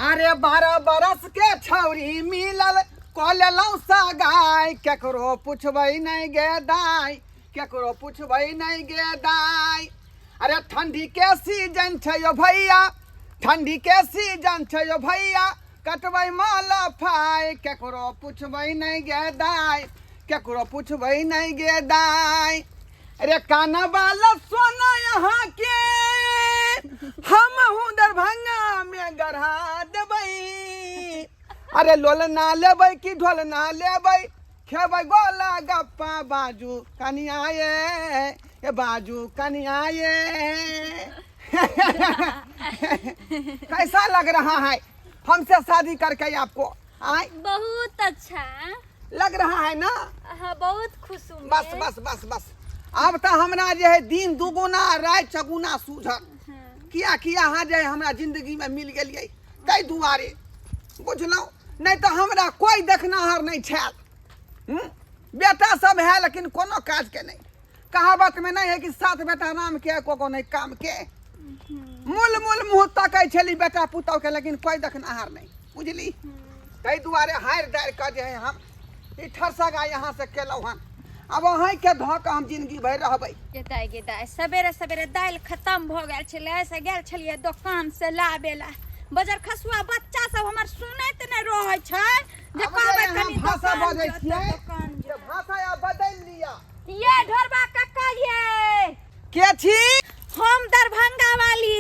अरे 12 बरस के छौरी मिलल कऽ लेलहुँ सगाइ, केकरो पुछबै नहि गे दाइ, केकरो पुछबै नहि गे दाइ। अरे ठंडी के सीजन छै यो भैया, ठंडी के सीजन छै यो भैया, कटबै माल फाइ, केकरो पुछबै नहि गे दाइ, केकरो पुछबै नहि गे दाइ। अरे काना वाला सोना यहाँ के हम हूँ दरभंगा में गढ़ा देबै। अरे लोल ना लेबै कि ढोल ना लेबै, खेबै गोला गप्पा बाजू कनिया ये, ए बाजू कनिया ये। कैसा लग रहा है हमसे शादी करके आपको? आय बहुत अच्छा लग रहा है ना? हाँ, बहुत खुश हूँ बस मैं। बस बस बस, अब तो हमरा जे है दिन दुगुना राति चगुना सूझल। किया कि अहाँ जे हमरा जिंदगी में मिल गेलियै ताहि दुआरे, बुझलहुँ? नहीं तो हमरा कोई देखनाहार नहीं छल। बेटा सब है लेकिन कोनो काज के नहीं। कहावत में नहीं है कि 7 बेटा राम के को नहीं काम के। मूल मूल मुँह तकै छली बेटा पुतहु के, लेकिन कोई देखनाहार नहीं, बुझली? ताहि दुआरे हारि दारि कऽ जे है हम ई ठरसगा यहाँ से केलहुँ हन। अब अहीं के धऽ कऽ हम जिंदगी भरि रहबै। गे दाइ, गे दाइ, सवेरे सवेरे दालि खतम भऽ गेल छलै, से गेल छलियै दोकान से लाबे ला। बजर खसुआ बच्चा सब हमर सुनैत नहि रहै छै जे आब कहबै जे अहाँ कनि भाषा दोकान बजै जाउ तऽ छियै, दोकान से जाउ। भाषा आब बदलि लिअ। ये ढोरबा कक्का ये। के छी? हम दरभंगा वाली।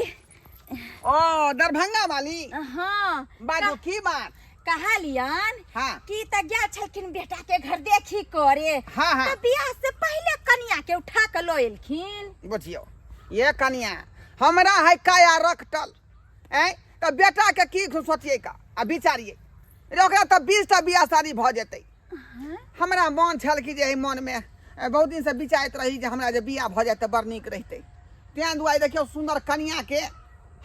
ओ दरभंगा वाली? हाँ। बाजू की बात? कहलियन हाँ। कि त गेल छलखिन बेटा के घर देखी करे। हाँ, हाँ। त बियाह से पहले कनिया के उठा के लो एलखिन। बुझियो ये कनिया हमरा है काया रखटल ऐ त बेटा के की सोचिए का आ विचारिए रे, ओकरा त 20 टा बियाह शादी भ जेतै। हमरा मन छल कि जे एहि मन में बहुत दिन से विचारैत रही जे हमरा जे बियाह भ जाए त बड़ नीक रहितै। तें दुआरे देखियौ सुंदर कनिया के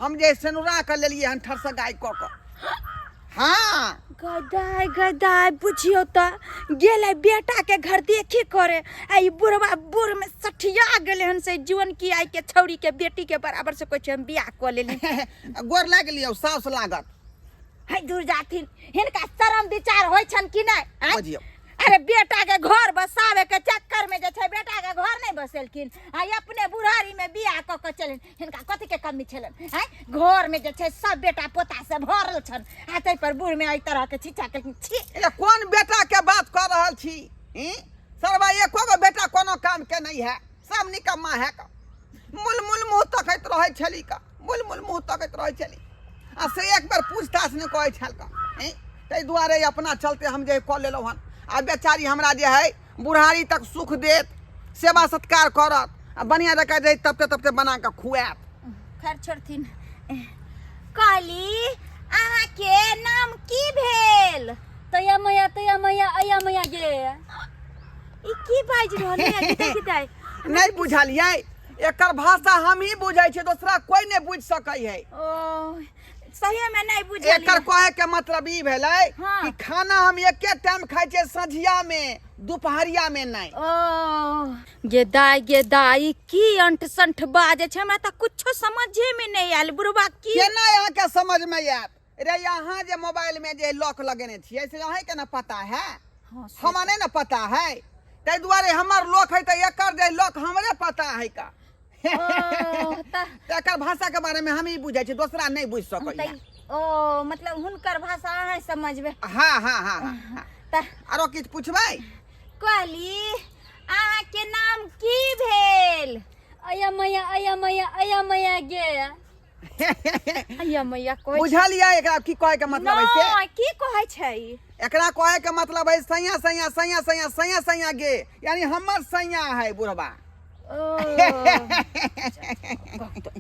हम जे सेनुरा के लेलिए हन ठरस गाय क क। हाँ। गदाय गदाय बुझियो त गेलै बेटा के घर देखी करे आ ई बुढ़वा बूढ़ में सठिया गेलै हन से जीवन की आई के छौरी के बेटी के बराबर से कोई हम बियाह क लेली। गोर लागि लियौ, साउस लागत। है दूर जाथिन, हिनका शरम विचार होय छन कि नै? आँय? बुझियौ। अरे बेटा के घर बसावे के चक्कर में जे छै बेटा के घर नहीं बसेलखिन आ अपने बुढ़ारी में बियाह क के चलन, हिनका कथी के कमी छलन? आँय? घर में जे छै सब बेटा पोता से भरल छन आ ताहि पर बूढ़ में एहि तरह के छिछा केलखिन। छी। ए कोन बेटा के बात कर रहल छी? ई सरवा एको गो बेटा कोनो काम के नहीं है, सब निकम्मा है का। मुल मुल मुँह तकैत रहै छली का, मुल मुल मुँह तकैत रहै छली आ से एक बेर पूछताछ नहीं करै छल का। ताहि दुआरे अपना चलते हम जे कऽ लेलहुँ हन। आ बेचारी हमरा जे है बुढ़ारी तक सुख देत, सेवा सत्कार करत आ बढ़िया जकाँ जे तबते तबते बना कऽ खुआएत। खैर छोड़थिन, कहली अहाँके नाम की भेल? तैया मैया, तैया मैया, अया मैया गे। ई की बाजि रहल है? गीता गीता नहीं बुझलियै, एकर भाषा हम ही बुझै छियै, दोसरा कोई नहीं बुझि सकै है। ओ सही में नहीं बुझलियै। एकर कहे के मतलब ई भेलै हाँ। कि खाना हम एके टाइम खाइ छियै, संझिया में, दुपहरिया में नहीं। ओ गे दाई, गे दाई, की अंट संठ बाजै छै, हमरा तऽ कुछो समझे में नहीं आयल बुढ़वा की। केना अहाँ के समझ में आयत रे? यहाँ जे मोबाइल में जे लॉक लगेने छियै से अहीं के ना पता है? हाँ, से हमरा नहीं ना पता है, ताहि दुआरे हमर लॉक है तऽ एकर जे लॉक हमरे पता है का। ओ, तऽ एकर भाषा के बारे में हम ही बुझै छियै, दोसरा नहीं बुझि सकैया। तऽ ओ मतलब हुनकर भाषा अहाँ समझबै? हाँ, हाँ, हाँ, हाँ, हाँ। तऽ आरो किछु पुछबै? कहली अहाँ के नाम की भेल? अया मैया, अया मैया, अया मैया गे। अया मैया कहै छै। बुझलियै एकरा की कहै के मतलब है से? नहि, की कहै छै? एकरा कहै के मतलब है सैया सैया सैया सैया सैया सैया गे, यानी हमर सैया है बुढ़वा। ओ,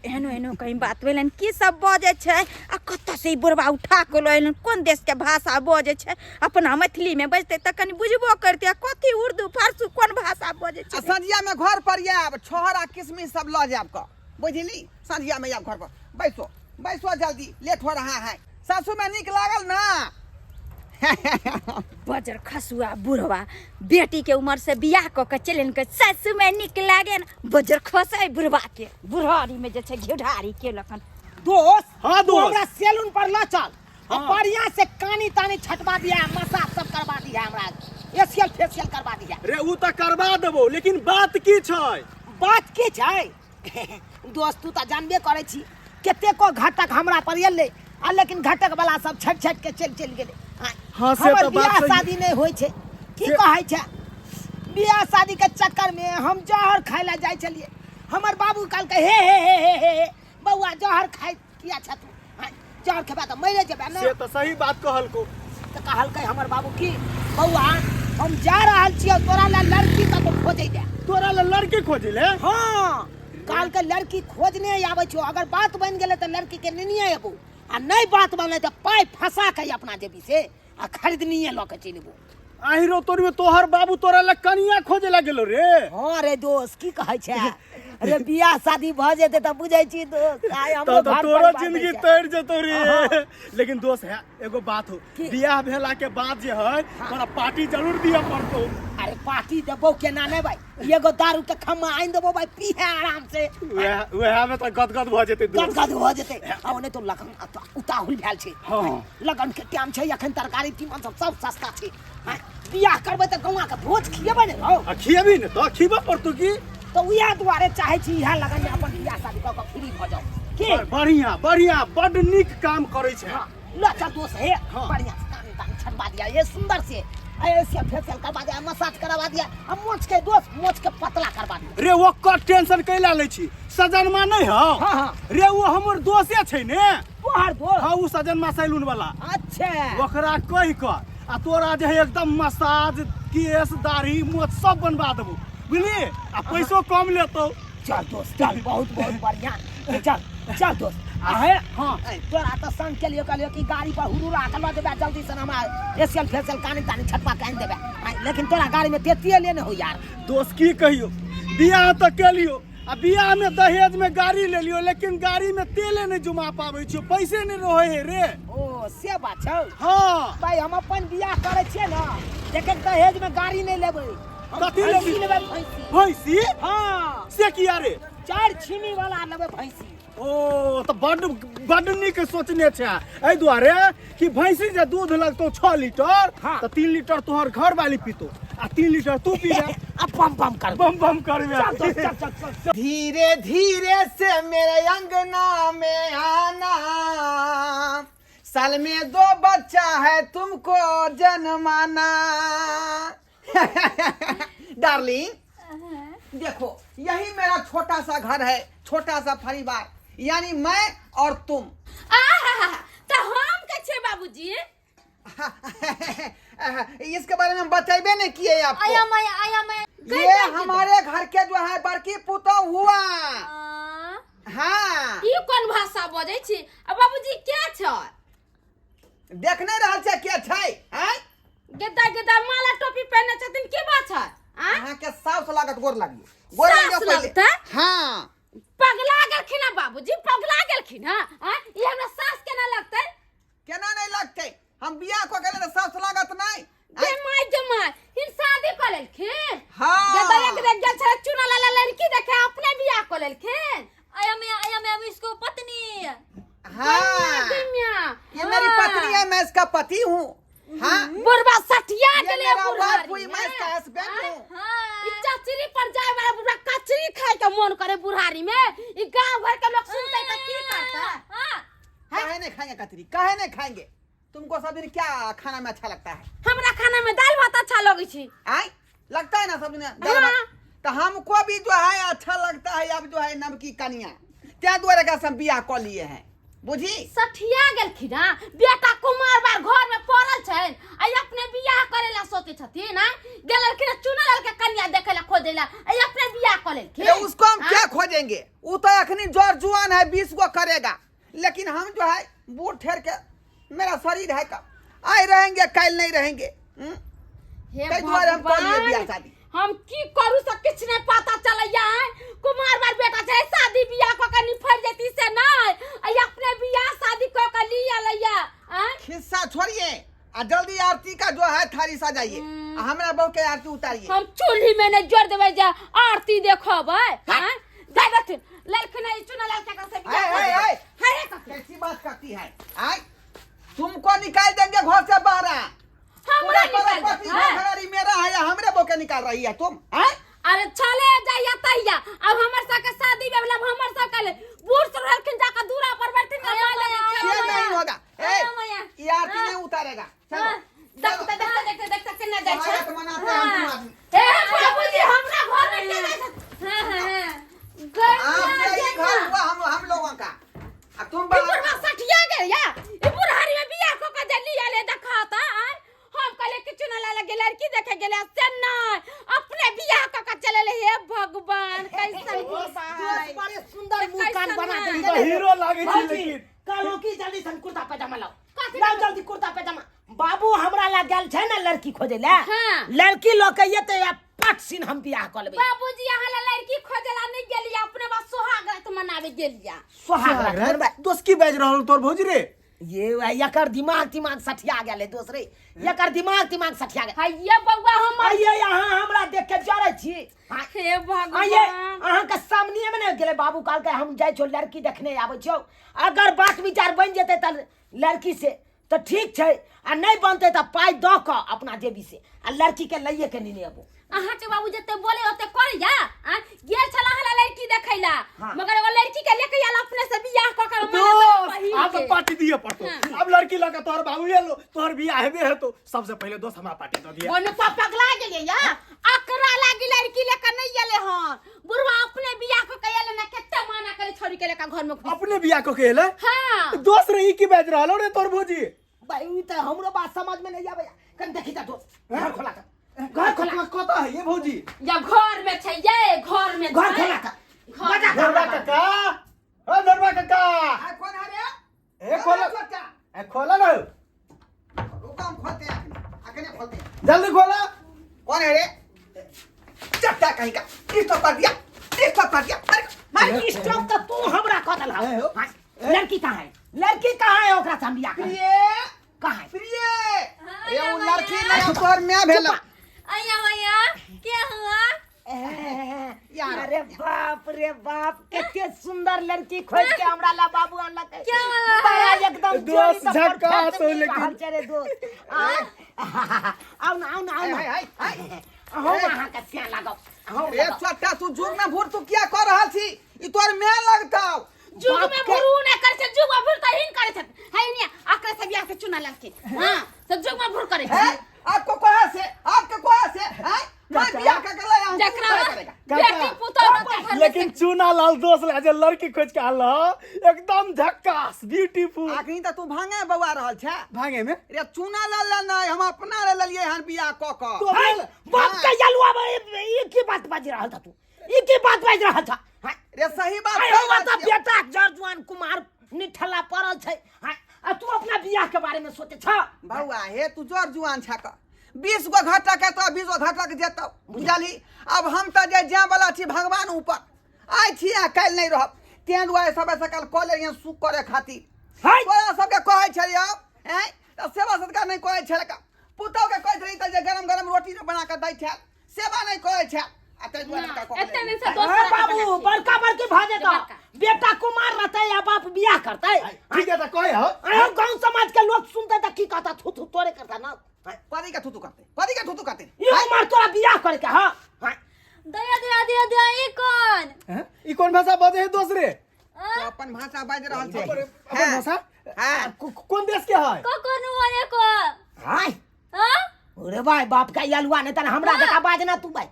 एहनो एहनो कहीं बात भेलनि, की सब बजै छै आ कतऽ से ई बुढ़वा उठा कऽ लऽ एलनि, कोन देश के भाषा बजै छै? अपना मैथिली में बजतै तऽ कनि बुझबो करतै, आ कथी उर्दू फारसू कोन भाषा बजै आ छै? संझिया में घर पर आयब, छोहरा किशमिश सब लऽ जायब कऽ, बुझली? संझिया में आयब घर पर। बैसो बैसो जल्दी, लेट हो रहा है। सासू में नीक लागल ना? बजर खसुआ बुढ़वा बेटी के उम्र से बियाह कऽ के चलि के सासू में नीक लागे न, बजर खसै बुढ़वा के बुढ़ारी में जे छै घिढारी केलक हन। दोस्त, हाँ, तू दोस्त। हमरा सैलून पर ल चल, आ हाँ। बढ़िया से कानी तानी छटवा दिया मसाज सब करवा दिया हमरा एशियल फेशियल करवा दिया रे उ तऽ करवा देबो लेकिन बात की छै बात की छै दोस्त तू तऽ जानबे करै छी कतेको घटक हमरा पर एलै आ लेकिन घटक वाला सब छटि छटि के चलि चलि गेलै हाँ, से हमर तऽ बात बियाह सही। शादी नहि होइ छै की से- कहै छै बियाह शादी के चक्कर में हम जहर खाय लए जाइ छलियै हमर बाबू कहलकै हे हे हे हे हे हे बौआ जहर खाय किया छ तू आँय, जहर खेबा तऽ मरि जेबे ने से तऽ सही बात कहलको तऽ कहलकै हमर बाबू की बौआ हम जा रहल छियौ तोरा लए लड़की कतौ खोजै लए तोरा लए लड़की खोजै ले हाँ कहलकै लड़की खोजने आबै छौ अगर बात बनि गेलै तऽ लड़की के नेने अयबो आ नहि बात बनलै तऽ पाइ फंसा के अपना जेबी से आ खरीदनिये लऽ के चलि अयबो आहिरो तोरी में तोहर बाबू तोरा लए कनिया खोजे ला गेलो रे हाँ रे दोस्त की कहै छै अरे बियाह शादी भऽ जेतै तऽ बुझै छी दोस्त आइ हमरो तब तऽ घर तोरो परिवार जिंदगी दै छै। तर जेतो रे लेकिन दोस्त है एगो बात हो की? बियाह भेला के बाद जे है तोरा पार्टी जरूर दिया पड़तो अरे पार्टी देबो केना नहि भाई एगो दारू के खम्मा आनि देबो भाई पीहे आराम से वएह वएह में तऽ गदगद भऽ जेतै दोस्त गदगद भऽ जेतै आ ओने तो लगन उताहुल भेल छै हाँ। लगन के टाइम छै अखन तरकारी तीमन सब सब सस्ता छै हाँ, बियाह करबै तऽ गौआ के भोज खिएबै ने हौ आ खिएबी ने तऽ खिबऽ पड़तो की तऽ उएह दुआरे चाहै छी इएह लगन में अपन बियाह शादी कऽ कऽ फ्री भऽ जाउ की बढ़िया बढ़िया बड नीक काम करै छै हाँ, लो चल दोस्त हे हाँ। बढ़िया से कान तान छटवा दिया ये सुंदर से ऐसे फेशियल करवा दिया मसाज करवा दिया आ मोच के दोस्त मोच के पतला करवा दिया रे ओकर टेंशन कैला लै छी सजनमा नहि हौ हाँ, हाँ। रे ओ हमर दोसे छै ने तोहर दोस्त हाँ ओ सजनमा सैलून वाला अच्छा ओकरा कहि कऽ आ तोरा जे है एकदम मसाज केस दाढ़ी मोछ सब बनवा देबो बुझली आ पैसो कम लेतौ चल दोस्त चल बहुत बहुत बढ़िया चल चल दोस्त आहे हाँ। ए, तोरा तऽ संग के लिए कहलियो कि गाड़ी पर हुरुरा के लऽ जेबे जल्दी से हमरा एशियल फेशियल कानी तानी छटवा के आनि देबे आय, लेकिन तोरा गाड़ी में तेतिए लेने हो यार दोस्त की कहियो बियाह तऽ केलियो आ बियाह में दहेज में गाड़ी ले लियो लेकिन गाड़ी में तेले नहीं जुमा पाबै छियो पैसे नहीं रहे है रे ओ से बात छौ हाँ भाई हम अपन बियाह करै छियै ने देखे दहेज में गाड़ी नहीं लेबै हम कथी भैंसी लेबही? लेबै भैंसी भैंसी हाँ से किया रे चारि छीमी वाला लेबै भैंसी ओ तऽ बड्ड बड्ड नीक सोचने छै एहि दुआरे कि भैंसी जे दूध लगतौ 6 लीटर हाँ। तऽ 3 लीटर तोहर घर वाली पीतो आ 3 लीटर तू पीबे आ बम बम करबै बम बम करबे चल दोस्त, चल चल चल चल। धीरे धीरे से मेरे अंगना में आना साल में दो बच्चा है तुमको जन्माना डार्लिंग देखो यही मेरा छोटा सा घर है छोटा सा परिवार यानी मैं और तुम आहा तऽ हम के छियै बाबूजी इसके बारे में हम बतेबे नहीं किए आपको आया माया आया माया ये हमारे घर के जो है बड़की पुतोह हुआ आ, हाँ ई कोन भाषा बजै छी आ बाबूजी के छै देख नहीं रहल छै के छै आँय गेदा गेदा माला टोपी पहिने छथिन की बात छै आ अहाँ के साउस लागत गोर लागियो गोर साउस लागियो पहिले लगतै? हाँ पगला गेलखिन हँ बाबूजी पगला गेलखिन हँ आ ई हमरा सास केना लगतै केना नहीं लगतै हम बियाह कऽ गेलै तऽ साउस लागत नहीं गे my गे my हिन शादी कऽ लेलखिन हाँ। गेदा एक दिन गेल छलै चुना लाला लड़की देखे अपने बियाह कऽ लेलखिन आया माया आया माया इसको पत्नी हाँ गे मिया ये मेरी पत्नी है मैं इसका पति हूँ हाँ बुढ़वा सठिया ये गेलै मेरा बुढ़ारी वाइफ हुई मैं में। इसका हस्बैंड हूँ ई चचरी पर जाय वाला बुढ़ा कचरी खाय के मन करे बुढ़ारी में ई गांव घर के लोग सुनते त की करता हाँ काहे नहीं खाएंगे कतरी काहे नहीं खाएंगे तुमको सब दिन क्या खाना में अच्छा लगता है हमरा खाना में दाल भात अच्छा लगै छै आय लगता है ना सब दिन दाल हाँ। भात? तो हमको भी जो है अच्छा लगता है अब जो है नमकी कनिया त्या दुआरे का सब बियाह कऽ लिए हैं बुझी सठिया गेलखिन हँ बेटा कुमार बार घर में पड़ल छनि आ अपने बियाह करे ला सोचे छथिन हँ गेलखिन चुनल के कन्या देखे ला खोजे ला आ अपने बियाह कऽ लेलखिन ये उसको हम हाँ? क्या खोजेंगे वो तो अखनी जोर जुआन है 20 गो करेगा लेकिन हम जो है बूढ़ ठहर के मेरा शरीर है कब आए रहेंगे कल नहीं रहेंगे हम्म? हे ताहि दुआरे हम कऽ लिए भगवान, बियाह शादी। हम की करू से किछु नहि पता चलैया है कुमार बार बेटा छै शादी बियाह कऽ के निफर जेती से नहि आ अपने बियाह शादी कऽ के लिया लैया आँय? खिस्सा छोड़िए आ जल्दी आरती का जो है थाली सजाइए आ हमरा बहू के आरती उतारिए हम चूल्ही में नहि जोड़ देबै जे आरती देखबै आँय? जाय देथिन ललखिन ई चुना ललका से बियाह ऐ, कऽ ऐ, देबै। ऐ। हे, हे, कैसी बात करती है आय तुमको निकाल देंगे घर से बाहर। हमरा पूरा निकाल करोड़पति देत, हाँ? घरारी मेरा है, हमरे बोके निकाल रही है तुम, हैं? अरे चले जाइया तहिया, अब हमर सबके शादी में मतलब हमर सबके ले बूढ़ सुढ़ रहलखिन, जाके दूरा पर बैठथिन ना, माय लगे ये खेलबै। नहीं होगा। ए, आया मैया। ये आरती नहीं उतारेगा। चलो। हाँ, देखते देखते देखते देखते केना जाइ छै। स्वागत मनाते हैं हम तुम आदमी। हे बाबूजी, हमरा घर में के जाइ छै? हाँ हाँ हाँ आपसे ही घर हुआ हम हम लोगों का, आ तुम ई बाहर। बुढ़वा सठिया गेल या ई बुढ़ारी में बियाह क के जे लिया ले देखा त आय। हम कहले कि चुना लाला के लड़की देखे गेले, से नहीं अपने बियाह क के चले ले। हे भगवान, कैसन बुढ़वा है। दोस्त, बड़े सुंदर मुंह कान कैसन बना है? देली। ई तऽ हीरो लागै छै। भौजी, लेकिन कहलहुँ की जल्दी सन कुर्ता पैजामा लाओ। कथी? लाओ जल्दी कुर्ता पैजामा। बाबू हमरा ला गेल छै ने लड़की खोजे ला। हाँ। लड़की लऽ के एतै आ पट सिन हम बियाह कऽ लेबै। बाबूजी, यहाँ ला लड़की खोजेला नहीं गेलिया, अपने बस सोहाग रात मनावे गेलिया। सोहाग रात मनबै। दोस्त, की बाजि रहल तोहर भौजी रे? ये एकर दिमाग तिमाग सठिया गेल है दोस्त रे, एकर दिमाग तिमाग सठिया गेल। हैया बौआ हमर। आइए, यहाँ हमरा देख के जरै छी। हाँ, हे आइए। भगवान। अहाँके सामने में ने गेलै बाबू, कहलकै हम जाइ छौ लड़की देखने आबै छौ, अगर बात विचार बनि जेतै तऽ लड़की से तऽ ठीक छै, आ नहि बनतै तऽ पाइ दऽ कऽ अपना जेबी से आ लड़की के लैये के नेने अबू। अहाँ के बाबू जते बोले ओते करैया। आ गेल छला हला लड़की देखैला, हाँ। मगर एगो लड़की के लेके आयल अपने से बियाह क के दोस्त, आब तऽ पार्टी दिए पड़तो। अब लड़की लऽ के तोहर बाबू एलो, तोहर बियाह हेबे हेतो। सबसे पहिले दोस्त हमरा पार्टी दऽ दिया। बोनु पा पगला गेलियै या? अकरा लागी लड़की लेके नहीं एले हन, बुढ़वा अपने बियाह क के एले ना। कते माना करे छोरी के लेके घर में घुस। अपने बियाह कऽ के एले? हाँ। दोस्त रे, ई की बाजि रहल रे तोहर भौजी? भाई, ई तऽ हमरो बात समझ में नहीं आबैया। कनि देखी तऽ दोस्त, घर खोला तऽ, घर खोला। कतऽ है ये भौजी? या घर में छै, ये घर में घर छै। खोला तऽ घर। बजा कऽ धरबा हमरा। काका, ओ धरबा काका। आ, कौन है रे? ए, खोला। छोटा। ए, खोला ना। रुको, हम खोलते हैं अखने, अखने खोलते हैं। जल्दी खोला। कौन है रे चट्टा कहीं का? स्टॉप कर दिया, स्टॉप कर दिया। अरे मार। अरे स्टॉप तऽ तू हमरा कऽ देलहक। ए हो। हाँ, लड़की कहाँ है? लड़की कहाँ है? ओकरा से हम बियाह करब। प्रिय। कहाँ है? प्रिय, ए उ लड़की नहीं, तोहर माय भेल। अया मैया, क्या हुआ? यार। अरे बाप रे बाप, कते सुंदर लड़की खोज के हमरा ला बाबू अनलक। क्या वाला है? बड़ा एकदम दोस्त, जोड़ी तऽ झकास perfect हो मिल लेकिन। रहल छै रे दोस्त। आउ ना, आउ ना, आउ ना। हाय हाय हाय। हम अहाँके सिया लागब, हम रे लागब। छोटा, तू जुग में भूर तू क्या कर रहल छी? ई तोहर माय लगतौ। जुग में बाप के- भुरू ने करे छै, जुग में भुर त हिन करे छै। है ने अकरे से बियाह से चुना लड़की। हां, सब जुग में भुर करे छै। हैं? आपको कहा से, आपके कहा से हैं? मैं बियाह कर के लाया हूं, तू जकरा क्या करेगा? बेटी पुतोह रहतै घर में। लेकिन चूना लाल दोस्त ला जे लड़की खोज के आल, एकदम झक्कास, ब्यूटीफुल। अखनी तऽ तू भांगे बौआ रहल छै। भागे में? रे चूना लाल ला नहीं, हम अपना ले लेलिए हन बियाह क क। तो है, बाप के यलुआ बा, ई की बात बाजि रहल था तू? ई की बात बाजि रहल था? हाँ, रे सही बात अरे कहि हमरा रहल तऽ छियौ। बेटा जर जुआन कुमार निठल्ला पड़ल छै, हाँ, आ तू अपना बियाह के बारे में सोचे छ? बौआ हे, तू जर जुआन छ क 20 गो घटक है तो 20 गो घटक जेतौ, बुझलही? अब हम तऽ जे जाय वाला छी भगवान ऊपर, आइ छी आ काल्हि नहि रहब, तें दुआरे सब सकल कऽ लेलियन सुख करे खातिर। है। तोरा सबके कहै छलियौ आँय तऽ सेवा सत्कार नहि करै छल, पुतहु के कहै छलियै तऽ जे गरम गरम रोटी बना कऽ दै छल, सेवा नहि करै छल, आ ताहि दुआरे हुनका कऽ एते लेलियै। दिन से दोस्त अरे बाबू, बड़का बड़की भऽ जेतौ। बड़का। बेटा कुमार रहतै या बाप बियाह करतै? ठीक है तऽ कहे हो। अरे गांव समाज के लोग सुनते तऽ की कहता? थू थू तोरे करता ना। कथी के थुतु करतै? कथी के थुतु करतै? ई उमर तोरा बियाह करे के? हाँ हाँ। दया दया दया दया, ये कौन? हैं? ई कोन भाषा बजै है दोस्त रे? तो अपन भाषा बाजि रहल छै। अपन हाँ, भाषा? हाँ। कोन देश के है? को कौन हुआ रे को? हाय। हाँ। अरे भाई, बाप का यलुआ नहीं तन हमरा जका बाजना तू भाई।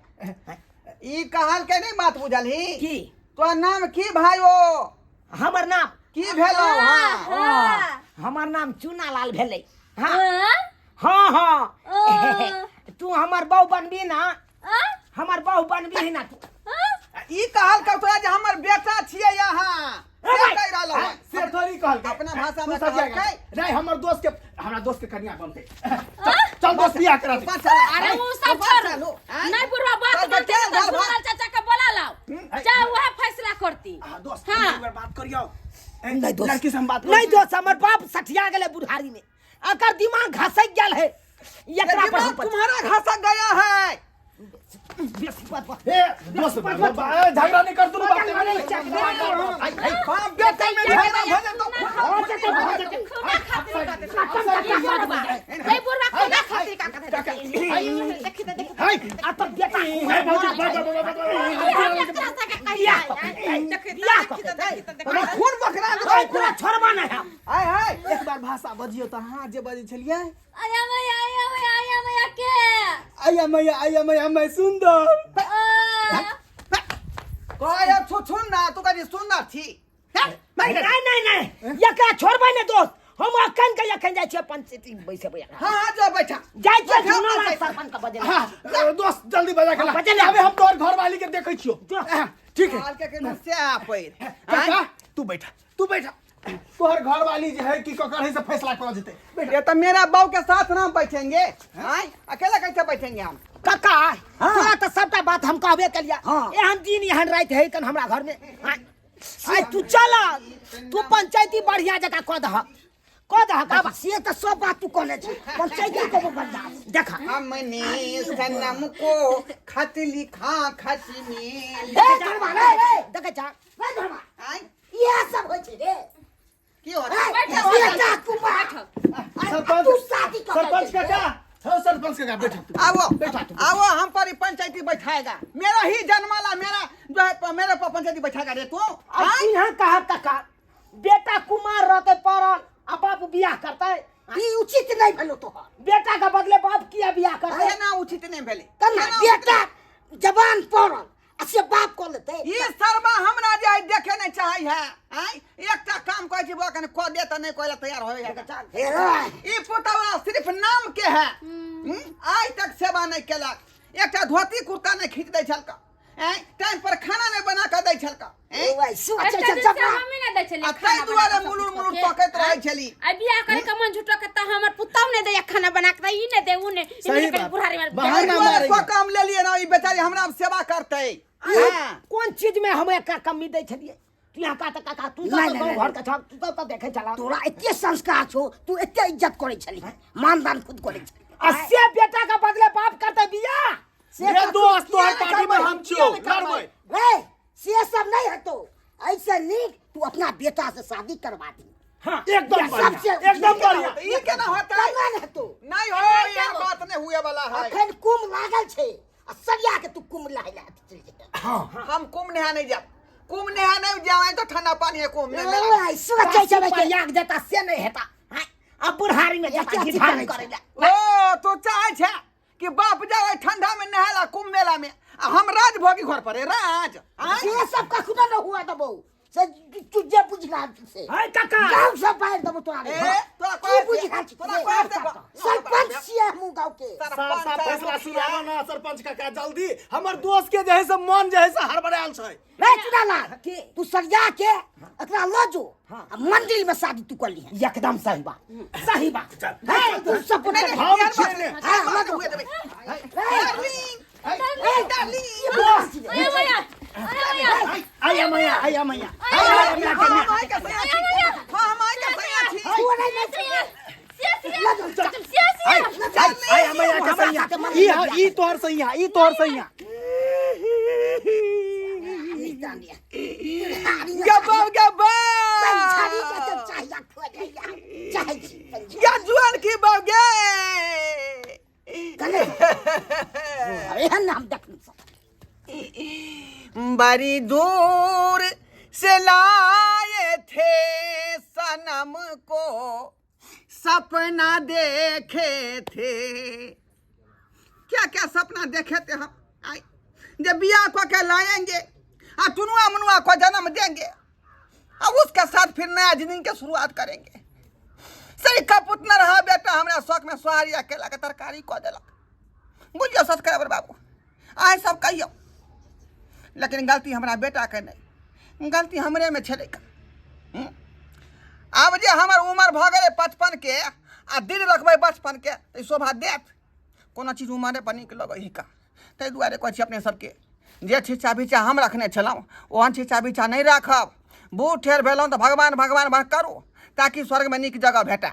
ई कहल के नहीं बात बुझलही? की? तोहर नाम की भाई ओ? हमर नाम की भेलौ? हाँ। हाँ। हमर नाम चूना लाल भेलै। हाँ। हाँ? हाँ हाँ। ओ। तू हमर बहू बनबी ना? हाँ? हमर बहू बनबी ना तू? हाँ? ई कहल के तोरा जे हमर बेटा छियै यहाँ, ए से भाई, कहि रहलौ हन। से थोड़ी कहल के। अपना भाषा में तू सजिया कहलकै। गेल। नहीं, हमर दोस्त के, हमरा दोस्त के कन्या बनतै। चल चल दोस्त, बियाह करा दे। ऊपर चला। अरे वो सब ऊपर छोड़। चलू, आँय? नहीं बुढ़वा बात चल, मानते चल, तो चल, झूलाल चाचा के बोला लाओ, जा वह फैसला करती। हाँ दोस्त, हाँ। हम एक बार बात करियो। नहीं दोस्त। लड़की से हम बात नहीं दोस्त, हमर बाप सठिया गेलै बुढ़ारी में, अकर दिमाग घसक गेल है, एकरा पर हम दिमाग तुम्हारा घसक गया है। बेसी बात बात ए दोस्त झगड़ा नहीं कर तू बात हाँ बेटा में झगड़ा भऽ जेतौ खुदा खातिर का ए बुढ़वा खुदा खातिर का कथे देखी त देखी हाय आ तो बेटा हे भौजी देखी त देखी त देखी हमरा खून बकरा देतौ ओए तोरा छोड़बा नहीं हम आय हाय एक बार भाषा बजियो त हां जे बजै छलियै आया मैया आया मैया आया मैया के आया मैया आया मैया मैं सुंदर आ, कहै छु सुन ना तू कही सुंदर छी नहीं नहीं नहीं एकरा छोड़बै नहीं दोस्त हम अखन के अखन जाइ छियै पंचायती बैसेबै एकरा। हाँ हाँ जो बैठा जाइ छियै बैठा, चुनाव बैठा। सरपंच के बजेबै हां दोस्त जल्दी बजा के ला बजा ले। अबे हम तोहर घर वाली के देखै छियो जो। हाँ, ठीक है काल के केनु से आ पैर काका तू बैठा तू बैठा तोहर घर वाली जे है कि ककर है से फैसला कर जेतै बैठा ये तो मेरा बहू के साथ ना बैठेंगे आय अकेला कैसे बैठेंगे हम काका तोरा तऽ सबटा बात हम कहबे केलियै हाँ। एहन दिन एहन राति है कन हमरा घर में आय आय तू चल तू पंचायती बढ़िया जकाँ कऽ दहक कऽ दहक आब से तऽ सब बात तू कहने छी पंचायती को बढ़िया देख हमने सनम को खत लिखा खत में ए धर्मा रे देखै छह रे धर्मा आय इएह सब होइ छै रे की होता बैठो, बेटा कुमार सरपंच तू शादी कऽ सरपंच काका हाँ सरपंच काका बैठा तू आओ आओ हम पर ही पंचायती बैठाएगा मेरा ही जन्माला मेरा जो है मेरे पर पंचायती बैठाएगा रे तू अब आय? यहाँ कहा काका बेटा कुमार रहते पड़ल आ बाप बियाह करते ई उचित नहि भेलो तोहर बेटा के बदले बाप किया बियाह करते केना उचित नहीं भेले केना केना उचित बेटा जवान पड़ल आ से बाप कऽ लेतै ई सरबा हमरा जे आइ देखे नहीं चाहे है आय एकटा काम कहै छी बौआ कने कऽ दे तऽ नहीं कहै तैयार होय है हे रे ई पुतौआ सिर्फ नाम के है आइ तक सेवा नहीं केलक एकटा धोती कुर्ता नहीं खींच दै छलका आँय टाइम पर खाना नहीं बना कऽ दै छलका आँय ओए सोचै एकटा छै दिन से जवान हमे ना दै छलियै आ खाना ताहि दुआरे बना कऽ मुलुर सब मुलुर किछो के। तकैत रहै छली आ बियाह करे के मन झूठो के त हमर पुतौ ने दैया खाना बना के ई ने दे उ ने ई सही ने बात। बुढ़ारी में बहाना ताहि दुआरे मारैया। को काम लेलियै ना ई बेचारी हमरा आब सेवा करतै हाँ। कोन चीज में हम एकरा कमी दै छलियै तू यहाँ का त काका तू सब नहीं, तऽ नहीं, गाँव नहीं। घर के छह तू सब तऽ देखै छला तोरा एते संस्कार छौ तू एते इज्जत करै छली मानदान खुद करै छली आ से बेटा के बदले बाप करते बियाह से रे तऽ दोस्त तू किया तोहर नहि पार्टी में करबै? हम छियो लड़बै रे से सब नहीं हेतौ ऐसे नीक तू अपना बेटा से शादी करवा दी हाँ एकदम बढ़िया सबसे एकदम बढ़िया ई केना होतै केना नहि हेतौ नहीं हो यार बात नहीं हुए वाला है अखन कुम लागल छै आ सरिया के तू कुम लाय ला चलि जेतै हम कुम नहा नहीं जाब कुम नहा नहीं जाए तो ठंडा पानी है कुम में मेरा ओए, सोचै छै काशी प्रयाग जेता से नहीं हेता हाँ, अब बुढ़ारी में जेता एते अथी घिठारी करै करे ला ओ तू चाहे छे कि बाप जाए ठंडा में नहाला कुंभ मेला में आ हम राज भोगी घर पर है, राज आँय? से सब कखनो न हुआ देबौ से तू जे बुझला से है काका गाँव से बाहर देबौ तोरा ए, तोरा की कहै से- बुझला छी तोरा कहै से सरपंच छियै हमहूँ गाँव के साफ सरपंच साफ है, फैसला मुखिया। सुनाबो ना सरपंच काका जल्दी हमर दोस्त के जे है से मन जे है से हड़बड़ायल छै रे चुनालाल तू सरिया के एकरा लऽ जो आ मंदिर में शादी तू कर लिहे एकदम सही बात सही बात हे, तू सपोर्ट नहीं, कर नहीं, हम यार छियै बात ने। नहीं, हाँ, बात लऽ जो। हुए देबै। रे, डार्लिंग, डार्लिंग, अरे भैया अरे भैया आया मैया आया मैया हाँ, हम आइ के सैया छी। हाँ, हम आइ के सैया छी। तू नहीं नहीं सिया सिया सिया सिया आया मैया के सैया ई हाँ, ई तोहर सैया ई तोहर सैया गब्बा, गब्बा। गे जुआन की बाप गे। एहन हम देखने बड़ी दूर से लाए थे सनम को सपना देखे थे क्या क्या सपना देखे थे हम आई जब बिया को के लाएंगे आ चुनुआ मुनुआ को जन्म देंगे आ उसके साथ फिर नया जिंदगी के शुरुआत करेंगे सही कपूत न रहा बेटा हमरा शौक में सोहारी अकेला के तरकारी कऽ देलक बुझियौ सब्सक्राइबर बाबू अहाँ सब कहियौ लेकिन गलती हमरा बेटाके नहि गलती हमरेमे छलै आब जे हमर उमर भऽ गेलै 55के आ दिल रखबै बचपनके तऽ ई शोभा देत कोनो चीज उमरे पर नीक लगै हिका ताहि दुआरे कहै छी अपने सबके जे छिच्चा बिच्चा हम रखने छलहुँ ओहन छिच्चा बिच्चा नहि राखब बूढ़ ठेर भेलहुँ तऽ भगवान भगवान भग करू ताकि स्वर्गमे नीक जगह भेटय।